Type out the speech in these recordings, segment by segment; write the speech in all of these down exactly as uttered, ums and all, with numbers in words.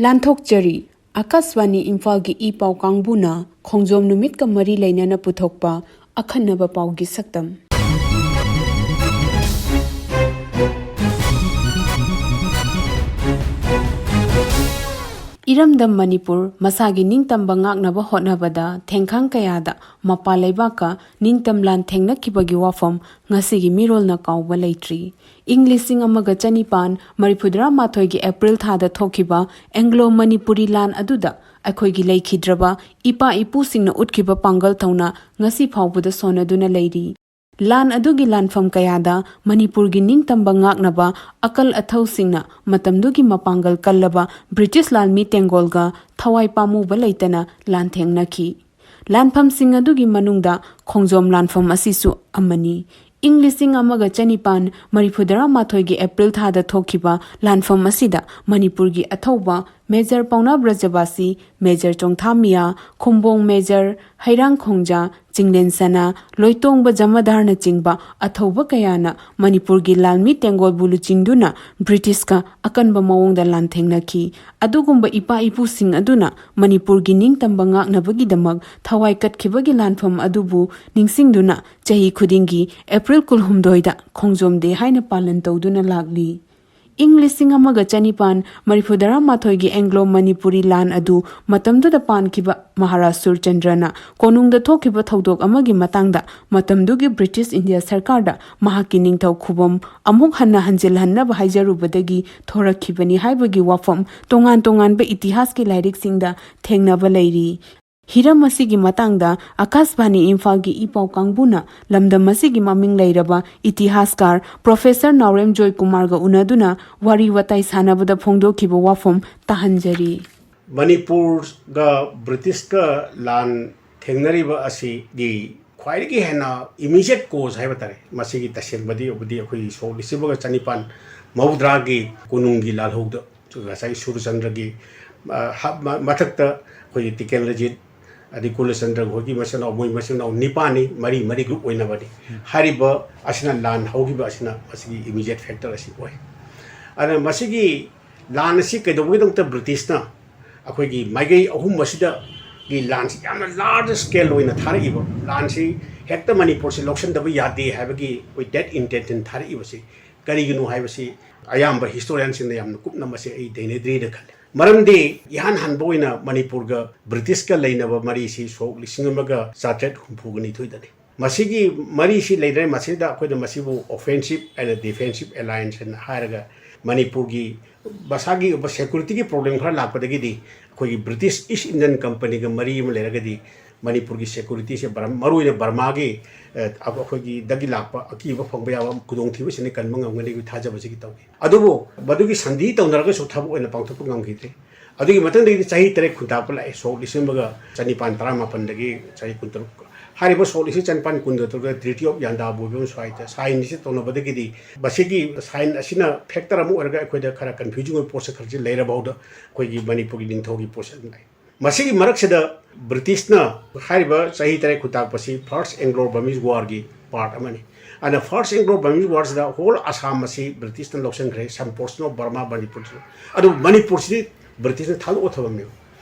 ꯂꯥꯟꯊꯣꯛꯆꯔꯤ꯫ ꯑꯀꯥꯁꯕꯥꯅꯤ ꯏꯝꯐꯥꯜꯒꯤ ꯏ ꯄꯥꯎ ꯀꯥꯡꯕꯨꯅ ꯈꯣꯡꯖꯣꯝ ꯅꯨꯃꯤꯠꯀ ꯃꯔꯤ ꯂꯩꯅꯅ ꯄꯨꯊꯣꯛꯄ ꯑꯈꯟꯅꯕ ꯄꯥꯎꯒꯤ ꯁꯛꯇꯝ꯫ ꯏꯔꯝꯗꯝ ꯃꯅꯤꯄꯨꯔ ꯃꯁꯥꯒꯤ ꯅꯤꯡꯇꯝꯕ ꯉꯥꯛꯅꯕ ꯍꯣꯠꯅꯕꯗ ꯊꯦꯡꯈꯥꯡ ꯀꯌꯥꯗ ꯃꯄꯥꯟ ꯂꯩꯕꯥꯛꯀ ꯅꯤꯡꯇꯝ ꯂꯥꯟ ꯊꯦꯡꯅꯈꯤꯕꯒꯤ ꯋꯥꯐꯝ ꯉꯁꯤꯒꯤ ꯃꯤꯔꯣꯜꯅ ꯀꯥꯎꯕ ꯂꯩꯇ꯭ꯔꯤ꯫ ꯏꯪ ꯂꯤꯁꯤꯡ ꯑꯃꯒ ꯆꯅꯤꯄꯥꯟ ꯃꯔꯤꯐꯨꯇꯔꯥ ꯃꯥꯊꯣꯏꯒꯤ ꯑꯦꯄ꯭ꯔꯤꯜ ꯊꯥꯗ ꯊꯣꯛꯈꯤꯕ ꯑꯦꯡꯒ꯭ꯂꯣ ꯃꯅꯤꯄꯨꯔꯤ ꯂꯥꯟ ꯑꯗꯨꯗ ꯑꯩꯈꯣꯏꯒꯤ ꯂꯩꯈꯤꯗ꯭ꯔꯕ ꯏꯄꯥ ꯏꯄꯨꯁꯤꯡꯅ ꯎꯠꯈꯤꯕ ꯄꯥꯡꯒꯜ ꯊꯧꯅꯥ ꯉꯁꯤ ꯐꯥꯎꯕꯗ ꯁꯣꯟꯅꯗꯨꯅ ꯂꯩꯔꯤ꯫ ꯂꯥꯟ ꯑꯗꯨꯒꯤ ꯂꯥꯟꯐꯝ ꯀꯌꯥꯗ ꯃꯅꯤꯄꯨꯔꯒꯤ ꯅꯤꯡꯇꯝꯕ ꯉꯥꯛꯅꯕ ꯑꯀꯜ ꯑꯊꯧꯁꯤꯡꯅ ꯃꯇꯝꯗꯨꯒꯤ ꯃꯄꯥꯡꯒꯜ ꯀꯜꯂꯕ ꯕ꯭ꯔꯤꯇꯤꯁ ꯂꯥꯟꯃꯤ ꯇꯦꯡꯒꯣꯜꯒ ꯊꯋꯥꯏ ꯄꯥꯝꯃꯨꯕ ꯂꯩꯇꯅ ꯂꯥꯟꯊꯦꯡꯅꯈꯤ꯫ ꯂꯥꯟꯐꯝꯁꯤꯡ ꯑꯗꯨꯒꯤ ꯃꯅꯨꯡꯗ ꯈꯣꯡꯖꯣꯝ ꯂꯥꯟꯐꯝ ꯑꯁꯤꯁꯨ ꯑꯃꯅꯤ꯫ ꯏꯪ ꯂꯤꯁꯤꯡ ꯑꯃꯒ ꯆꯅꯤꯄꯥꯟ ꯃꯔꯤꯐꯨꯇꯔꯥ ꯃꯥꯊꯣꯏꯒꯤ ꯑꯦꯄ꯭ꯔꯤꯜ ꯊꯥꯗ ꯊꯣꯛꯈꯤꯕ ꯂꯥꯟꯐꯝ ꯑꯁꯤꯗ ꯃꯅꯤꯄꯨꯔꯒꯤ ꯑꯊꯧꯕ ꯃꯦꯖꯔ ꯄꯥꯎꯅꯥ ꯕ꯭ꯔꯖꯕꯥꯁꯤ, ꯃꯦꯖꯔ ꯆꯣꯡꯊꯥꯃꯤꯌꯥ, ꯈꯨꯝꯕꯣꯡ ꯃꯦꯖꯔ, ꯍꯩꯔꯥꯡ ꯈꯣꯡꯖꯥ, ꯆꯤꯡꯂꯦꯟ ꯁꯅꯥ, ꯂꯣꯏꯇꯣꯡꯕ ꯖꯃꯥꯗꯥꯔꯅꯆꯤꯡꯕ ꯑꯊꯧꯕ ꯀꯌꯥꯅ ꯃꯅꯤꯄꯨꯔꯒꯤ ꯂꯥꯟꯃꯤ ꯇꯦꯡꯒꯣꯜꯕꯨ ꯂꯨꯆꯤꯡꯗꯨꯅ ꯕ꯭ꯔꯤꯇꯤꯁꯀ ꯑꯀꯟꯕ ꯃꯑꯣꯡꯗ ꯂꯥꯟꯊꯦꯡꯅꯈꯤ꯫ ꯑꯗꯨꯒꯨꯝꯕ ꯏꯄꯥ ꯏꯄꯨꯁꯤꯡ ꯑꯗꯨꯅ ꯃꯅꯤꯄꯨꯔꯒꯤ ꯅꯤꯡꯇꯝꯕ ꯉꯥꯛꯅꯕꯒꯤꯗꯃꯛ ꯊꯋꯥꯏ ꯀꯠꯈꯤꯕꯒꯤ ꯂꯥꯟꯐꯝ ꯑꯗꯨꯕꯨ ꯅꯤꯡꯁꯤꯡꯗꯨꯅ ꯆꯍꯤ ꯈꯨꯗꯤꯡꯒꯤ ꯑꯦꯄ꯭ꯔꯤꯜ ꯀꯨꯟꯍꯨꯝꯗꯣꯏꯗ ꯈꯣꯡꯖꯣꯝ ꯗꯦ ꯍꯥꯏꯅ ꯄꯥꯂꯟ ꯇꯧꯗꯨꯅ ꯂꯥꯛꯂꯤ꯫ ꯏꯪ ꯂꯤꯁꯤꯡ ꯑꯃꯒ ꯆꯅꯤꯄꯥꯟ ꯃꯔꯤꯐꯨꯇꯔꯥ ꯃꯥꯊꯣꯏꯒꯤ ꯑꯦꯡꯒ꯭ꯂꯣ ꯃꯅꯤꯄꯨꯔꯤ ꯂꯥꯟ ꯑꯗꯨ ꯃꯇꯝꯗꯨꯗ ꯄꯥꯟꯈꯤꯕ ꯃꯍꯥꯔꯥꯖ ꯁꯨꯔꯆꯟꯗ꯭ꯔꯅ ꯀꯣꯅꯨꯡꯗ ꯊꯣꯛꯈꯤꯕ ꯊꯧꯗꯣꯛ ꯑꯃꯒꯤ ꯃꯇꯥꯡꯗ ꯃꯇꯝꯗꯨꯒꯤ ꯕ꯭ꯔꯤꯇꯤꯁ ꯏꯟꯗꯤꯌꯥ ꯁꯔꯀꯥꯔꯗ ꯃꯍꯥꯛꯀꯤ ꯅꯤꯡꯊꯧ ꯈꯨꯕꯝ ꯑꯃꯨꯛ ꯍꯟꯅ ꯍꯟꯖꯤꯜꯍꯟꯅꯕ ꯍꯥꯏꯖꯔꯨꯕꯗꯒꯤ ꯊꯣꯔꯛꯈꯤꯕꯅꯤ ꯍꯥꯏꯕꯒꯤ ꯋꯥꯐꯝ ꯇꯣꯉꯥꯟ ꯇꯣꯉꯥꯟꯕ ꯏꯇꯤꯍꯥꯁꯀꯤ ꯂꯥꯏꯔꯤꯛꯁꯤꯡꯗ ꯊꯦꯡꯅꯕ ꯂꯩꯔꯤ꯫ ꯍꯤꯔꯝ ꯑꯁꯤꯒꯤ ꯃꯇꯥꯡꯗ ꯑꯀꯥꯁꯕꯥꯅꯤ ꯏꯝꯐꯥꯜꯒꯤ ꯏ ꯄꯥꯎ ꯀꯥꯡꯕꯨꯅ ꯂꯝꯗꯝ ꯑꯁꯤꯒꯤ ꯃꯃꯤꯡ ꯂꯩꯔꯕ ꯏꯇꯤꯍꯥꯁꯀꯥꯔ ꯄ꯭ꯔꯣꯐꯦꯁꯔ ꯅꯥꯎꯔꯦꯝ ꯖꯣꯏꯀꯨꯃꯥꯔꯒ ꯎꯅꯗꯨꯅ ꯋꯥꯔꯤ ꯋꯥꯇꯥꯏ ꯁꯥꯟꯅꯕꯗ ꯐꯣꯡꯗꯣꯛꯈꯤꯕ ꯋꯥꯐꯝ ꯇꯥꯍꯟꯖꯔꯤ꯫ ꯃꯅꯤꯄꯨꯔꯒ ꯕ꯭ꯔꯤꯇꯤꯁꯀ ꯂꯥꯟ ꯊꯦꯡꯅꯔꯤꯕ ꯑꯁꯤꯒꯤ ꯈ꯭ꯋꯥꯏꯗꯒꯤ ꯍꯦꯟꯅ ꯏꯃꯤꯖꯤꯌꯦꯠ ꯀꯣꯖ ꯍꯥꯏꯕ ꯇꯥꯔꯦ, ꯃꯁꯤꯒꯤ ꯇꯁꯦꯡꯕꯗꯤ ꯑꯩꯈꯣꯏꯗꯤ ꯑꯩꯈꯣꯏꯒꯤ ꯁꯣꯛ ꯂꯤꯁꯤꯡ ꯑꯃꯒ ꯆꯅꯤꯄꯥꯟ ꯃꯧꯗ꯭ꯔꯥꯒꯤ ꯀꯣꯅꯨꯡꯒꯤ ꯂꯥꯜꯍꯧꯗ ꯉꯁꯥꯏ ꯁꯨꯔꯆꯟꯗ꯭ꯔꯒꯤ, ꯑ, ꯍꯥ-, ꯃ-, ꯃꯊꯛꯇ ꯑꯩꯈꯣꯏꯒꯤ ꯇꯤꯀꯦꯟꯗ꯭ꯔꯖꯤꯠ, ꯑꯗꯩ ꯀꯨꯂꯆꯟꯗ꯭ꯔ ꯍꯣꯏꯒꯤ ꯃꯆꯤꯟ ꯃꯅꯥꯎ, ꯃꯣꯏ ꯃꯆꯤꯟ ꯃꯅꯥꯎ ꯅꯤꯄꯥꯟꯅꯤ, ꯃꯔꯤ ꯃꯔꯤ ꯒ꯭ꯔꯨꯞ ꯑꯣꯏꯅꯕꯅꯤ꯫ ꯍꯥꯏꯔꯤꯕ ꯑꯁꯤꯅ ꯂꯥꯟ ꯍꯧꯈꯤꯕ ꯑꯁꯤꯅ ꯃꯁꯤꯒꯤ ꯏꯃꯤꯖꯤꯌꯦꯠ ꯐꯦꯛꯇꯔ ꯑꯁꯤ ꯑꯣꯏ꯫ ꯑꯗꯨꯅ ꯃꯁꯤꯒꯤ ꯂꯥꯟ ꯑꯁꯤ ꯀꯩꯗꯧꯕꯒꯤꯗꯃꯛꯇ ꯕ꯭ꯔꯤꯇꯤꯁꯅ ꯑꯩꯈꯣꯏꯒꯤ ꯃꯥꯏꯀꯩ ꯑꯍꯨꯝ ꯑꯁꯤꯗꯒꯤ ꯂꯥꯟꯁꯤ ꯌꯥꯝꯅ large scale ꯑꯣꯏꯅ ꯊꯥꯔꯛꯏꯕ, ꯂꯥꯟꯁꯤ ꯍꯦꯛꯇ ꯃꯅꯤꯄꯨꯔꯁꯤ ꯂꯧꯁꯤꯟꯗꯕ ꯌꯥꯗꯦ ꯍꯥꯏꯕꯒꯤ ꯑꯩꯈꯣꯏ that intention ꯊꯥꯔꯛꯏꯕꯁꯤ ꯀꯔꯤꯒꯤꯅꯣ ꯍꯥꯏꯕꯁꯤ ꯑꯌꯥꯝꯕ historianꯁꯤꯡꯅ ꯌꯥꯝꯅ ꯀꯨꯞꯅ ꯃꯁꯤ ꯑꯩ ꯅꯩꯅꯗ꯭ꯔꯤꯅ ꯈꯜꯂꯤ꯫ ꯃꯔꯝꯗꯤ ꯏꯍꯥꯟ ꯍꯥꯟꯕ ꯑꯣꯏꯅ ꯃꯅꯤꯄꯨꯔꯒ ꯕ꯭ꯔꯤꯇꯤꯁꯀ ꯂꯩꯅꯕ ꯃꯔꯤꯁꯤ ꯁꯣꯛ ꯂꯤꯁꯤꯡ ꯑꯃꯒ ꯆꯥꯇ꯭ꯔꯦꯠ ꯍꯨꯝꯐꯨꯒ ꯅꯤꯊꯣꯏꯗꯅꯤ꯫ ꯃꯁꯤꯒꯤ ꯃꯔꯤꯁꯤ ꯂꯩꯅꯔꯦ꯫ ꯃꯁꯤꯗ ꯑꯩꯈꯣꯏꯅ ꯃꯁꯤꯕꯨ offensive and defensive alliance ꯍꯥꯏꯅ ꯍꯥꯏꯔꯒ, ꯃꯅꯤꯄꯨꯔꯒꯤ ꯃꯁꯥꯒꯤ ꯑꯣꯏꯕ securityꯒꯤ problem ꯈꯔ ꯂꯥꯛꯄꯗꯒꯤꯗꯤ ꯑꯩꯈꯣꯏꯒꯤ British East Indian Companyꯒ ꯃꯔꯤ ꯑꯃ ꯂꯩꯔꯒꯗꯤ ꯃꯅꯤꯄꯨꯔꯒꯤ securityꯁꯦ ꯕꯔꯝ-, ꯃꯔꯨꯑꯣꯏꯅ ꯕꯔꯃꯥꯒꯤ, ꯑ, ꯑꯩꯈꯣꯏꯒꯤ ꯗꯒꯤ ꯂꯥꯛꯄ ꯑꯀꯤꯕ ꯐꯪꯕ ꯌꯥꯕ ꯈꯨꯗꯣꯡꯊꯤꯕꯁꯤꯡꯗꯤ ꯀꯟꯕ ꯉꯝꯒꯅꯤ ꯍꯥꯏꯕꯒꯤ ꯊꯥꯖꯕꯁꯤꯒꯤ ꯇꯧꯏ꯫ ꯑꯗꯨꯕꯨ ꯃꯗꯨꯒꯤ ꯁꯟꯙꯤ ꯇꯧꯅꯔꯒꯁꯨ ꯊꯕꯛ ꯑꯣꯏꯅ ꯄꯥꯡꯊꯣꯛꯄ ꯉꯝꯈꯤꯗ꯭ꯔꯦ꯫ ꯑꯗꯨꯒꯤ ꯃꯊꯪꯗꯒꯤꯗꯤ ꯆꯍꯤ ꯇꯔꯦꯠ ꯈꯨꯟꯇꯥꯛꯄ ꯂꯥꯛꯑꯦ, ꯁꯣꯛ ꯂꯤꯁꯤꯡ ꯑꯃꯒ ꯆꯅꯤꯄꯥꯟ ꯇꯔꯥꯃꯥꯄꯟꯗꯒꯤ ꯆꯍꯤ ꯀꯨꯟꯇꯔꯨꯛ꯫ ꯍꯥꯏꯔꯤꯕ ꯁꯣꯛ ꯂꯤꯁꯤꯡ ꯆꯅꯤꯄꯥꯟ ꯀꯨꯟꯒ ꯇꯔꯨꯛꯇ Treaty of Yandabo ꯍꯥꯏꯕ ꯑꯃ ꯁ꯭ꯋꯥꯏꯗ sign ꯑꯁꯤ ꯇꯧꯅꯕꯗꯒꯤꯗꯤ ꯃꯁꯤꯒꯤ sign ꯑꯁꯤꯅ factor ꯑꯃ ꯑꯣꯏꯔꯒ ꯑꯩꯈꯣꯏꯗ ꯈꯔ confusing ꯑꯣꯏꯕ ꯄꯣꯠꯁꯛ ꯈꯔꯁꯤ ꯂꯩꯔꯕ ꯐꯥꯎꯗ ꯑꯩꯈꯣꯏꯒꯤ ꯃꯅꯤꯄꯨꯔꯒꯤ ꯅꯤꯡꯊꯧꯒꯤ ꯄꯣꯠꯁꯛ ꯑꯗꯨꯝ ꯂꯩ꯫ ꯃꯁꯤꯒꯤ ꯃꯔꯛꯁꯤꯗ ꯕ꯭ꯔꯤꯇꯤꯁꯅ ꯍꯥꯏꯔꯤꯕ ꯆꯍꯤ ꯇꯔꯦꯠ ꯈꯨꯟꯇꯥꯛꯄꯁꯤ First Anglo-Burmese Warꯒꯤ part ꯑꯃꯅꯤ꯫ ꯑꯗꯨꯅ First Anglo-Burmese Warꯁꯤꯗ whole ꯑꯁꯥꯝ ꯑꯁꯤ ꯕ꯭ꯔꯤꯇꯤꯁꯅ ꯂꯧꯁꯤꯟꯈ꯭ꯔꯦ, some portion of Burma, ꯃꯅꯤꯄꯨꯔꯁꯨ꯫ ꯑꯗꯨꯕꯨ ꯃꯅꯤꯄꯨꯔꯁꯤꯗꯤ ꯕ꯭ꯔꯤꯇꯤꯁꯅ ꯊꯥꯗꯣꯛꯑ ꯊꯝꯃꯝꯃꯦꯕ꯫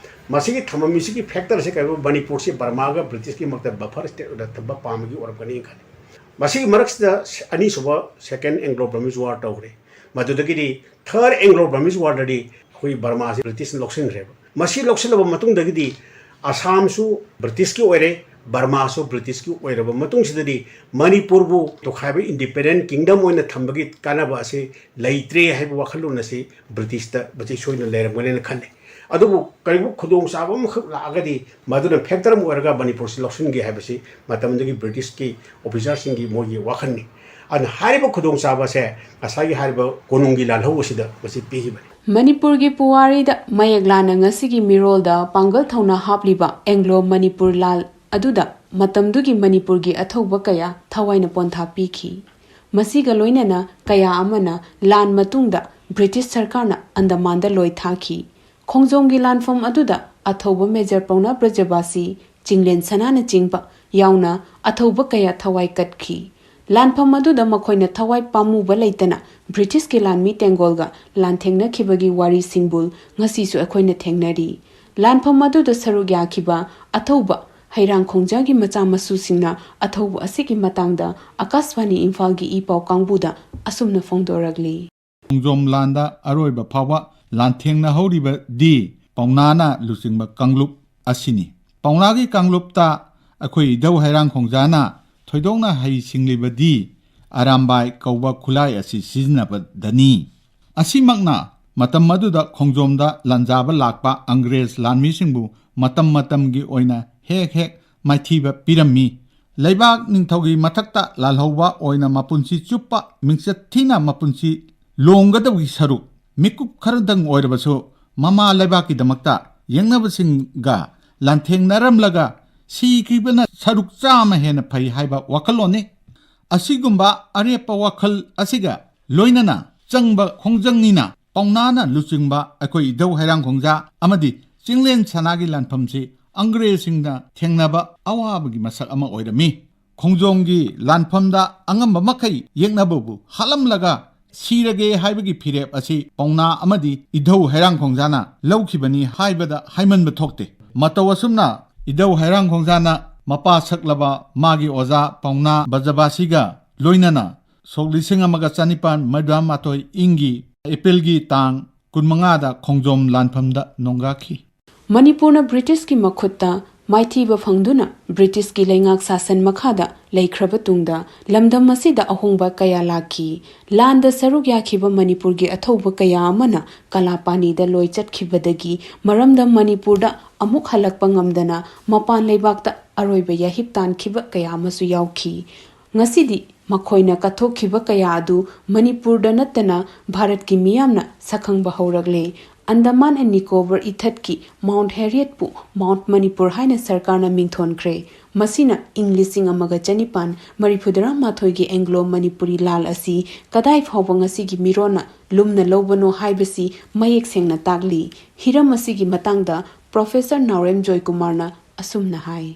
ꯃꯁꯤꯒꯤ ꯊꯝꯃꯝꯃꯤꯁꯤꯒꯤ factorꯁꯦ ꯀꯩꯒꯨꯝꯕ ꯃꯅꯤꯄꯨꯔꯁꯤ ꯕꯔꯃꯥꯒ ꯕ꯭ꯔꯤꯇꯤꯁꯀꯤ ꯃꯔꯛꯇ buffer state ꯑꯣꯏꯅ ꯊꯝꯕ ꯄꯥꯝꯕꯒꯤ ꯑꯣꯏꯔꯝꯒꯅꯤ ꯈꯜꯂꯤ꯫ ꯃꯁꯤꯒꯤ ꯃꯔꯛꯁꯤꯗ ꯑꯅꯤꯁꯨꯕ Second Anglo-Burmese War ꯇꯧꯈ꯭ꯔꯦ꯫ ꯃꯗꯨꯗꯒꯤꯗꯤ Third Anglo-Burmese Warꯗꯗꯤ ꯑꯩꯈꯣꯏ ꯕꯔꯃꯥꯁꯤ ꯕ꯭ꯔꯤꯇꯤꯁꯅ ꯂꯧꯁꯤꯟꯈ꯭ꯔꯦꯕ꯫ ꯃꯁꯤ ꯂꯧꯁꯤꯜꯂꯕ ꯃꯇꯨꯡꯗꯒꯤꯗꯤ ꯑꯁꯥꯝꯁꯨ ꯕ꯭ꯔꯤꯇꯤꯁꯀꯤ ꯑꯣꯏꯔꯦ, ꯕꯔꯃꯥꯁꯨ ꯕ꯭ꯔꯤꯇꯤꯁꯀꯤ ꯑꯣꯏꯔꯕ ꯃꯇꯨꯡꯁꯤꯗꯗꯤ ꯃꯅꯤꯄꯨꯔꯕꯨ ꯇꯣꯈꯥꯏꯕ independent kingdom ꯑꯣꯏꯅ ꯊꯝꯕꯒꯤ ꯀꯥꯟꯅꯕ ꯑꯁꯤ ꯂꯩꯇ꯭ꯔꯦ ꯍꯥꯏꯕ ꯋꯥꯈꯜꯂꯣꯟ ꯑꯁꯤ ꯕ꯭ꯔꯤꯇꯤꯁꯇ ꯃꯁꯤ ꯁꯣꯏꯗꯅ ꯂꯩꯔꯝꯒꯅꯦꯅ ꯈꯜꯂꯤ꯫ ꯑꯗꯨꯕꯨ ꯀꯔꯤꯒꯨꯝꯕ ꯈꯨꯗꯣꯡꯆꯥꯕ ꯑꯃꯈꯛ ꯂꯥꯛꯑꯒꯗꯤ ꯃꯗꯨꯅ factor ꯑꯃ ꯑꯣꯏꯔꯒ ꯃꯅꯤꯄꯨꯔꯁꯤ ꯂꯧꯁꯤꯟꯒꯦ ꯍꯥꯏꯕꯁꯤ ꯃꯇꯝꯗꯨꯒꯤ ꯕ꯭ꯔꯤꯇꯤꯁꯀꯤ officerꯁꯤꯡꯒꯤ ꯃꯣꯏꯒꯤ ꯋꯥꯈꯜꯅꯤ꯫ ꯑꯗꯨꯅ ꯍꯥꯏꯔꯤꯕ ꯈꯨꯗꯣꯡꯆꯥꯕ ꯑꯁꯦ ꯉꯁꯥꯏꯒꯤ ꯍꯥꯏꯔꯤꯕ ꯀꯣꯅꯨꯡꯒꯤ ꯂꯥꯜꯍꯧ ꯑꯁꯤꯗ ꯃꯁꯤ ꯄꯤꯈꯤꯕꯅꯤ꯫ ꯃꯅꯤꯄꯨꯔꯒꯤ ꯄꯨꯋꯥꯔꯤꯗ ꯃꯌꯦꯛ ꯂꯥꯅ ꯉꯁꯤꯒꯤ ꯃꯤꯔꯣꯜꯗ ꯄꯥꯡꯒꯜ ꯊꯧꯅꯥ ꯍꯥꯞꯂꯤꯕ ꯑꯦꯡꯒ꯭ꯂꯣ ꯃꯅꯤꯄꯨꯔ ꯂꯥꯜ ꯑꯗꯨꯗ ꯃꯇꯝꯗꯨꯒꯤ ꯃꯅꯤꯄꯨꯔꯒꯤ ꯑꯊꯧꯕ ꯀꯌꯥ ꯊꯋꯥꯏꯅ ꯄꯣꯟꯊꯥ ꯄꯤꯈꯤ꯫ ꯃꯁꯤꯒ ꯂꯣꯏꯅꯅ ꯀꯌꯥ ꯑꯃꯅ ꯂꯥꯟ ꯃꯇꯨꯡꯗ ꯕ꯭ꯔꯤꯇꯤꯁ ꯁꯔꯀꯥꯔꯅ ꯑꯟꯗꯃꯥꯟꯗ ꯂꯣꯏ ꯊꯥꯈꯤ꯫ ꯈꯣꯡꯖꯣꯝꯒꯤ ꯂꯥꯟꯐꯝ ꯑꯗꯨꯗ ꯑꯊꯧꯕ ꯃꯦꯖꯔ ꯄꯥꯎꯅꯥ ꯕ꯭ꯔꯖꯕꯥꯁꯤ, ꯆꯤꯡꯂꯦꯟ ꯁꯅꯥꯅꯆꯤꯡꯕ ꯌꯥꯎꯅ ꯑꯊꯧꯕ ꯀꯌꯥ ꯊꯋꯥꯏ ꯀꯠꯈꯤ꯫ ꯂꯥꯟꯐꯝ ꯑꯗꯨꯗ ꯃꯈꯣꯏꯅ ꯊꯋꯥꯏ ꯄꯥꯝꯃꯨꯕ ꯂꯩꯇꯅ ꯕ꯭ꯔꯤꯇꯤꯁꯀꯤ ꯂꯥꯟꯃꯤ ꯇꯦꯡꯒꯣꯜꯒ ꯂꯥꯟꯊꯦꯡꯅꯈꯤꯕꯒꯤ ꯋꯥꯔꯤꯁꯤꯡꯕꯨ ꯉꯁꯤꯁꯨ ꯑꯩꯈꯣꯏꯅ ꯊꯦꯡꯅꯔꯤ꯫ ꯂꯥꯟꯐꯝ ꯑꯗꯨꯗ ꯁꯔꯨꯛ ꯌꯥꯈꯤꯕ ꯑꯊꯧꯕ ꯍꯩꯔꯥꯡ ꯈꯣꯡꯖꯥꯒꯤ ꯃꯆꯥ ꯃꯁꯨꯁꯤꯡꯅ ꯑꯊꯧꯕ ꯑꯁꯤꯒꯤ ꯃꯇꯥꯡꯗ ꯑꯀꯥꯁꯕꯥꯅꯤ ꯏꯝꯐꯥꯜꯒꯤ ꯏ ꯄꯥꯎ ꯀꯥꯡꯕꯨꯗ ꯑꯁꯨꯝꯅ ꯐꯣꯡꯗꯣꯔꯛꯂꯤ꯫ ꯈꯣꯡꯖꯣꯝ ꯂꯥꯟꯗ ꯑꯔꯣꯏꯕ ꯐꯥꯎꯕ ꯂꯥꯟꯊꯦꯡꯅꯍꯧꯔꯤꯕꯗꯤ ꯄꯥꯎꯅꯥꯅ ꯂꯨꯆꯤꯡꯕ ꯀꯥꯡꯂꯨꯞ ꯑꯁꯤꯅꯤ꯫ ꯄꯥꯎꯅꯥꯒꯤ ꯀꯥꯡꯂꯨꯞꯇ ꯑꯩꯈꯣꯏ ꯏꯙꯧ ꯍꯩꯔꯥꯡ ꯈꯣꯡꯖꯥꯅ ꯊꯣꯏꯗꯣꯛꯅ ꯍꯩꯁꯤꯡꯂꯤꯕꯗꯤ ꯑꯔꯥꯝꯕꯥꯏ ꯀꯧꯕ ꯈꯨꯠꯂꯥꯏ ꯑꯁꯤ ꯁꯤꯖꯤꯟꯅꯕꯗꯅꯤ꯫ ꯑꯁꯤꯃꯛꯅ ꯃꯇꯝ ꯑꯗꯨꯗ ꯈꯣꯡꯖꯣꯝꯗ ꯂꯥꯟꯖꯥꯕ ꯂꯥꯛꯄ ꯑꯪꯒ꯭ꯔꯦꯖ ꯂꯥꯟꯃꯤꯁꯤꯡꯕꯨ ꯃꯇꯝ ꯃꯇꯝꯒꯤ ꯑꯣꯏꯅ ꯍꯦꯛ ꯍꯦꯛ ꯃꯥꯏꯊꯤꯕ ꯄꯤꯔꯝꯃꯤ꯫ ꯂꯩꯕꯥꯛ ꯅꯤꯡꯊꯧꯒꯤ ꯃꯊꯛꯇ ꯂꯥꯜꯍꯧꯕ ꯑꯣꯏꯅ ꯃꯄꯨꯟꯁꯤ ꯆꯨꯞꯄ ꯃꯤꯡꯆꯠ ꯊꯤꯅ ꯃꯄꯨꯟꯁꯤ ꯂꯣꯡꯒꯗꯕꯒꯤ ꯁꯔꯨꯛ ꯃꯤꯀꯨꯞ ꯈꯔꯗꯪ ꯑꯣꯏꯔꯕꯁꯨ ꯃꯃꯥ ꯂꯩꯕꯥꯛꯀꯤꯗꯃꯛꯇ ꯌꯦꯡꯅꯕꯁꯤꯡꯒ ꯂꯥꯟꯊꯦꯡꯅꯔꯝꯂꯒ ꯁꯤꯈꯤꯕꯅ ꯁꯔꯨꯛ ꯆꯥꯝꯃ ꯍꯦꯟꯅ ꯐꯩ ꯍꯥꯏꯕ ꯋꯥꯈꯜꯂꯣꯟꯅꯤ꯫ ꯑꯁꯤꯒꯨꯝꯕ ꯑꯔꯦꯞꯄ ꯋꯥꯈꯜ ꯑꯁꯤꯒ ꯂꯣꯏꯅꯅ ꯆꯪꯕ ꯈꯣꯡꯖꯪꯅꯤꯅ ꯄꯥꯎꯅꯥꯅ ꯂꯨꯆꯤꯡꯕ ꯑꯩꯈꯣꯏ ꯏꯙꯧ ꯍꯩꯔꯥꯡ ꯈꯣꯡꯖꯥ ꯑꯃꯗꯤ ꯆꯤꯡꯂꯦꯟ ꯁꯅꯥꯒꯤ ꯂꯥꯟꯐꯝꯁꯤ ꯑꯪꯒ꯭ꯔꯦꯖꯁꯤꯡꯅ ꯊꯦꯡꯅꯕ ꯑꯋꯥꯕꯒꯤ ꯃꯁꯛ ꯑꯃ ꯑꯣꯏꯔꯝꯃꯤ꯫ ꯈꯣꯡꯖꯣꯝꯒꯤ ꯂꯥꯟꯐꯝꯗ ꯑꯉꯝꯕ ꯃꯈꯩ ꯌꯦꯛꯅꯕꯕꯨ ꯍꯥꯠꯂꯝꯂꯒ ꯁꯤꯔꯒꯦ ꯍꯥꯏꯕꯒꯤ ꯐꯤꯔꯦꯞ ꯑꯁꯤ ꯄꯥꯎꯅꯥ ꯑꯃꯗꯤ ꯏꯙꯧ ꯍꯩꯔꯥꯡ ꯈꯣꯡꯖꯥꯅ ꯂꯧꯈꯤꯕꯅꯤ ꯍꯥꯏꯕꯗ ꯍꯥꯏꯃꯟꯕ ꯊꯣꯛꯇꯦ꯫ ꯃꯇꯧ ꯑꯁꯨꯝꯅ ꯏꯙꯧ ꯍꯩꯔꯥꯡ ꯈꯣꯡꯖꯥꯅ ꯃꯄꯥ ꯁꯛꯂꯕ ꯃꯥꯒꯤ ꯑꯣꯖꯥ ꯄꯥꯎꯅꯥ ꯕꯖꯕꯥꯁꯤꯒ ꯂꯣꯏꯅꯅ ꯁꯣꯛ ꯂꯤꯁꯤꯡ ꯑꯃꯒ ꯆꯅꯤꯄꯥꯟ ꯃꯧꯗ꯭ꯔꯥ ꯃꯥꯊꯣꯏ ꯏꯪꯒꯤ ꯑꯦꯄ꯭ꯔꯤꯜꯒꯤ ꯇꯥꯡ ꯀꯨꯟꯃꯉꯥꯗ ꯈꯣꯡꯖꯣꯝ ꯂꯥꯟꯐꯝꯗ ꯅꯣꯡꯒꯥꯈꯤ꯫ ꯃꯅꯤꯄꯨꯔꯅ ꯕ꯭ꯔꯤꯇꯤꯁꯀꯤ ꯃꯈꯨꯠꯇ ꯃꯥꯏꯊꯤꯕ ꯐꯪꯗꯨꯅ ꯕ꯭ꯔꯤꯇꯤꯁꯀꯤ ꯂꯩꯉꯥꯛ ꯁꯥꯁꯟ ꯃꯈꯥꯗ ꯂꯩꯈ꯭ꯔꯕ ꯇꯨꯡꯗ ꯂꯝꯗꯝ ꯑꯁꯤꯗ ꯑꯍꯣꯡꯕ ꯀꯌꯥ ꯂꯥꯛꯈꯤ꯫ ꯂꯥꯟꯗ ꯁꯔꯨꯛ ꯌꯥꯈꯤꯕ ꯃꯅꯤꯄꯨꯔꯒꯤ ꯑꯊꯧꯕ ꯀꯌꯥ ꯑꯃꯅ ꯀꯂꯥꯄꯥꯅꯤꯗ ꯂꯣꯏ ꯆꯠꯈꯤꯕꯗꯒꯤ ꯃꯔꯝꯗꯝ ꯃꯅꯤꯄꯨꯔꯗ ꯑꯃꯨꯛ ꯍꯜꯂꯛꯄ ꯉꯝꯗꯅ ꯃꯄꯥꯟ ꯂꯩꯕꯥꯛꯇ ꯑꯔꯣꯏꯕ ꯌꯥꯍꯤꯞ ꯇꯥꯟꯈꯤꯕ ꯀꯌꯥ ꯑꯃꯁꯨ ꯌꯥꯎꯈꯤ꯫ ꯉꯁꯤꯗꯤ ꯃꯈꯣꯏꯅ ꯀꯠꯊꯣꯛꯈꯤꯕ ꯀꯌꯥ ꯑꯗꯨ ꯃꯅꯤꯄꯨꯔꯗ ꯅꯠꯇꯅ ꯚꯥꯔꯠꯀꯤ ꯃꯤꯌꯥꯝꯅ ꯁꯛꯈꯪꯕ ꯍꯧꯔꯛꯂꯦ꯫ ꯑꯟꯗꯃꯥꯟ ꯑꯦꯟ ꯅꯤꯀꯣꯕꯔ ꯏꯊꯠꯀꯤ ꯃꯥꯎꯟꯠ ꯍꯦꯔꯤꯌꯠꯄꯨ ꯃꯥꯎꯟꯠ ꯃꯅꯤꯄꯨꯔ ꯍꯥꯏꯅ ꯁꯔꯀꯥꯔꯅ ꯃꯤꯡꯊꯣꯟꯈ꯭ꯔꯦ꯫ ꯃꯁꯤꯅ ꯏꯪ ꯂꯤꯁꯤꯡ ꯑꯃꯒ ꯆꯅꯤꯄꯥꯟ ꯃꯔꯤꯐꯨꯇꯔꯥ ꯃꯥꯊꯣꯏꯒꯤ ꯑꯦꯡꯒ꯭ꯂꯣ ꯃꯅꯤꯄꯨꯔꯤ ꯂꯥꯜ ꯑꯁꯤ ꯀꯗꯥꯏ ꯐꯥꯎꯕ ꯉꯁꯤꯒꯤ ꯃꯤꯔꯣꯟꯅ ꯂꯨꯝꯅ ꯂꯧꯕꯅꯣ ꯍꯥꯏꯕꯁꯤ ꯃꯌꯦꯛ ꯁꯦꯡꯅ ꯇꯥꯛꯂꯤ꯫ ꯍꯤꯔꯝ ꯑꯁꯤꯒꯤ ꯃꯇꯥꯡꯗ ꯄ꯭ꯔꯣꯐꯦꯁꯔ ꯅꯥꯎꯔꯦꯝ ꯖꯣꯏꯀꯨꯃꯥꯔꯅ ꯑꯁꯨꯝꯅ ꯍꯥꯏ꯫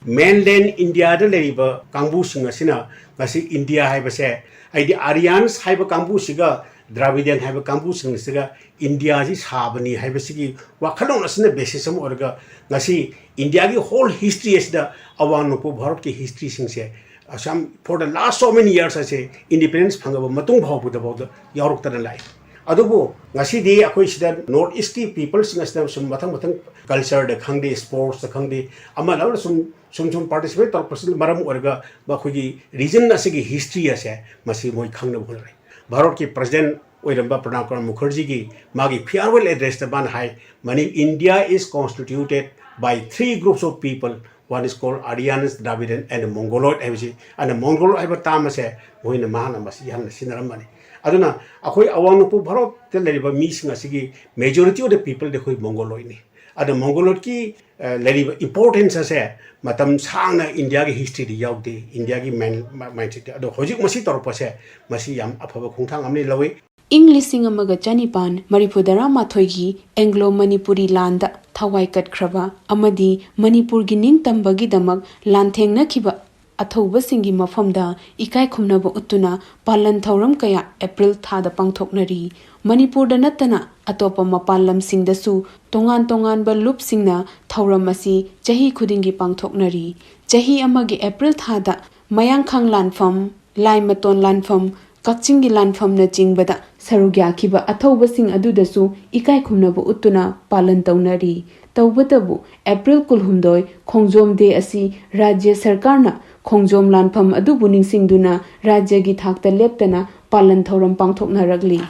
ꯃꯦꯟꯂꯦꯟ ꯏꯟꯗꯤꯌꯥꯗ ꯂꯩꯔꯤꯕ ꯀꯥꯡꯕꯨꯁꯤꯡ ꯑꯁꯤꯅ ꯉꯁꯤ ꯏꯟꯗꯤꯌꯥ ꯍꯥꯏꯕꯁꯦ, ꯍꯥꯏꯗꯤ ꯑꯥꯔꯤꯌꯥꯟꯁ ꯍꯥꯏꯕ ꯀꯥꯡꯕꯨꯁꯤꯒ ꯗ꯭ꯔꯥꯕꯤꯗꯤꯌꯟ ꯍꯥꯏꯕ ꯀꯥꯡꯕꯨꯁꯤꯡꯁꯤꯒ ꯏꯟꯗꯤꯌꯥꯁꯤ ꯁꯥꯕꯅꯤ ꯍꯥꯏꯕꯁꯤꯒꯤ ꯋꯥꯈꯜꯂꯣꯟ ꯑꯁꯤꯅ ꯕꯦꯁꯤꯁ ꯑꯃ ꯑꯣꯏꯔꯒ ꯉꯁꯤ ꯏꯟꯗꯤꯌꯥꯒꯤ ꯍꯣꯜ ꯍꯤꯁꯇ꯭ꯔꯤ ꯑꯁꯤꯗ ꯑꯋꯥꯡ ꯅꯣꯡꯄꯣꯛ ꯚꯥꯔꯠꯀꯤ ꯍꯤꯁꯇ꯭ꯔꯤꯁꯤꯡꯁꯦ ꯑꯁꯥꯝ for the last so many years ꯑꯁꯦ ꯏꯟꯗꯤꯄꯦꯟꯗꯦꯟꯁ ꯐꯪꯉꯕ ꯃꯇꯨꯡ ꯐꯥꯎꯕꯗ ꯐꯥꯎꯗ ꯌꯥꯎꯔꯛꯇꯅ ꯂꯥꯛꯏ꯫ ꯑꯗꯨꯕꯨ ꯉꯁꯤꯗꯤ ꯑꯩꯈꯣꯏ ꯁꯤꯗ ꯅꯣꯔꯠ ꯏꯁꯀꯤ ꯄꯤꯄꯜꯁꯤꯡ ꯑꯁꯤꯅ ꯁꯨꯝ ꯃꯊꯪ ꯃꯊꯪ ꯀꯜꯆꯔꯗ ꯈꯪꯗꯦ, ꯁ꯭ꯄꯣꯔꯠꯁꯇ ꯈꯪꯗꯦ, ꯑꯃ ꯑꯃꯅ ꯁꯨꯝ ꯁꯨꯝ ꯁꯨꯝ ꯄꯥꯔꯇꯤꯁꯤꯄꯦꯠ ꯇꯧꯔꯛꯄꯁꯤꯅ ꯃꯔꯝ ꯑꯣꯏꯔꯒ ꯃꯈꯣꯏꯒꯤ ꯔꯤꯖꯟ ꯑꯁꯤꯒꯤ ꯍꯤꯁꯇ꯭ꯔꯤ ꯑꯁꯦ ꯃꯁꯤ ꯃꯣꯏ ꯈꯪꯅꯕ ꯍꯣꯠꯅꯔꯦ꯫ ꯚꯥꯔꯠꯀꯤ ꯄ꯭ꯔꯁꯤꯗꯦꯟ ꯑꯣꯏꯔꯝꯕ ꯄ꯭ꯔꯅꯥꯕ ꯀꯨꯃꯥꯔ ꯃꯨꯈꯔꯖꯤꯒꯤ ꯃꯥꯒꯤ ꯐꯤꯌꯥꯔꯋꯦꯜ ꯑꯦꯗ꯭ꯔꯦꯁꯇ ꯃꯥꯅ ꯍꯥꯏ, money India is constituted by three groups of people, one is called Aryans, Dravidian and Mongoloid ꯍꯥꯏꯕꯁꯤ꯫ ꯑꯗꯨꯅ ꯃꯣꯡꯒꯣꯂꯣꯏꯗ ꯍꯥꯏꯕ ꯇꯥꯝ ꯑꯁꯦ ꯃꯣꯏꯅ ꯃꯍꯥꯛꯅ ꯃꯁꯤ ꯌꯥꯝꯅ ꯁꯤꯖꯤꯟꯅꯔꯝꯕꯅꯤ꯫ ꯑꯗꯨꯅ ꯑꯩꯈꯣꯏ ꯑꯋꯥꯡ ꯅꯣꯡꯄꯣꯛ ꯚꯥꯔꯠꯇ ꯂꯩꯔꯤꯕ ꯃꯤꯁꯤꯡ ꯑꯁꯤꯒꯤ majority of the people ꯗꯤ ꯑꯩꯈꯣꯏ ꯃꯣꯡꯒꯣꯂꯣꯏꯗꯅꯤ꯫ ꯑꯗ ꯃꯣꯡꯒꯣꯂꯣꯏꯗꯀꯤ ꯑ, ꯂꯩꯔꯤꯕ ꯏꯝꯄꯣꯔꯇꯦꯟꯁ ꯑꯁꯦ ꯃꯇꯝ ꯁꯥꯡꯅ ꯏꯟꯗꯤꯌꯥꯒꯤ ꯍꯤꯁꯇ꯭ꯔꯤꯗ ꯌꯥꯎꯗꯦ, ꯏꯟꯗꯤꯌꯥꯒꯤ ꯃꯥꯏꯟ ꯃꯥꯏꯟꯁꯦꯠꯇ꯫ ꯑꯗꯣ ꯍꯧꯖꯤꯛ ꯃꯁꯤ ꯇꯧꯔꯛꯄꯁꯦ ꯃꯁꯤ ꯌꯥꯝ ꯑꯐꯕ ꯈꯣꯡꯊꯥꯡ ꯑꯃꯅꯤ ꯂꯧꯏ꯫ ꯏꯪ ꯂꯤꯁꯤꯡ ꯑꯃꯒ ꯆꯅꯤꯄꯥꯟ ꯃꯔꯤꯐꯨ ꯇꯔꯥꯃꯥꯊꯣꯏꯒꯤ ꯑꯦꯡꯒ꯭ꯂꯣ ꯃꯅꯤꯄꯨꯔꯤ ꯂꯥꯟꯗ ꯊꯋꯥꯏ ꯀꯠꯈ꯭ꯔꯕ ꯑꯃꯗꯤ ꯃꯅꯤꯄꯨꯔꯒꯤ ꯅꯤꯡꯇꯝꯕꯒꯤꯗꯃꯛ ꯂꯥꯟꯊꯦꯡꯅꯈꯤꯕ ꯑꯊꯧꯕꯁꯤꯡꯒꯤ ꯃꯐꯝꯗ ꯏꯀꯥꯏ ꯈꯨꯝꯅꯕ ꯎꯠꯇꯨꯅ ꯄꯥꯂꯟ ꯊꯧꯔꯝ ꯀꯌꯥ ꯑꯦꯄ꯭ꯔꯤꯜ ꯊꯥꯗ ꯄꯥꯡꯊꯣꯛꯅꯔꯤ꯫ ꯃꯅꯤꯄꯨꯔꯗ ꯅꯠꯇꯅ ꯑꯇꯣꯞꯄ ꯃꯄꯥꯟ ꯂꯝꯁꯤꯡꯗꯁꯨ ꯇꯣꯉꯥꯟ ꯇꯣꯉꯥꯟꯕ ꯂꯨꯞꯁꯤꯡꯅ ꯊꯧꯔꯝ ꯑꯁꯤ ꯆꯍꯤ ꯈꯨꯗꯤꯡꯒꯤ ꯄꯥꯡꯊꯣꯛꯅꯔꯤ꯫ ꯆꯍꯤ ꯑꯃꯒꯤ ꯑꯦꯄ꯭ꯔꯤꯜ ꯊꯥꯗ ꯃꯌꯥꯡꯈꯥꯡ ꯂꯥꯟꯐꯝ, ꯂꯥꯏꯃꯇꯣꯟ ꯂꯥꯟꯐꯝ, ꯀꯛꯆꯤꯡꯒꯤ ꯂꯥꯟꯐꯝꯅꯆꯤꯡꯕꯗ ꯁꯔꯨꯛ ꯌꯥꯈꯤꯕ ꯑꯊꯧꯕꯁꯤꯡ ꯑꯗꯨꯗꯁꯨ ꯏꯀꯥꯏ ꯈꯨꯝꯅꯕ ꯎꯠꯇꯨꯅ ꯄꯥꯂꯟ ꯇꯧꯅꯔꯤ꯫ ꯇꯧꯕꯇꯕꯨ ꯑꯦꯄ꯭ꯔꯤꯜ ꯀꯨꯟꯍꯨꯝꯗꯣꯏ ꯈꯣꯡꯖꯣꯝ ꯗꯦ ꯑꯁꯤ ꯔꯥꯖ꯭ꯌ ꯁꯔꯀꯥꯔꯅ ꯈꯣꯡꯖꯣꯝ ꯂꯥꯟꯐꯝ ꯑꯗꯨꯕꯨ ꯅꯤꯡꯁꯤꯡꯗꯨꯅ ꯔꯥꯖ꯭ꯌꯒꯤ ꯊꯥꯛꯇ ꯂꯦꯞꯇꯅ ꯄꯥꯂꯟ ꯊꯧꯔꯝ ꯄꯥꯡꯊꯣꯛꯅꯔꯛꯂꯤ꯫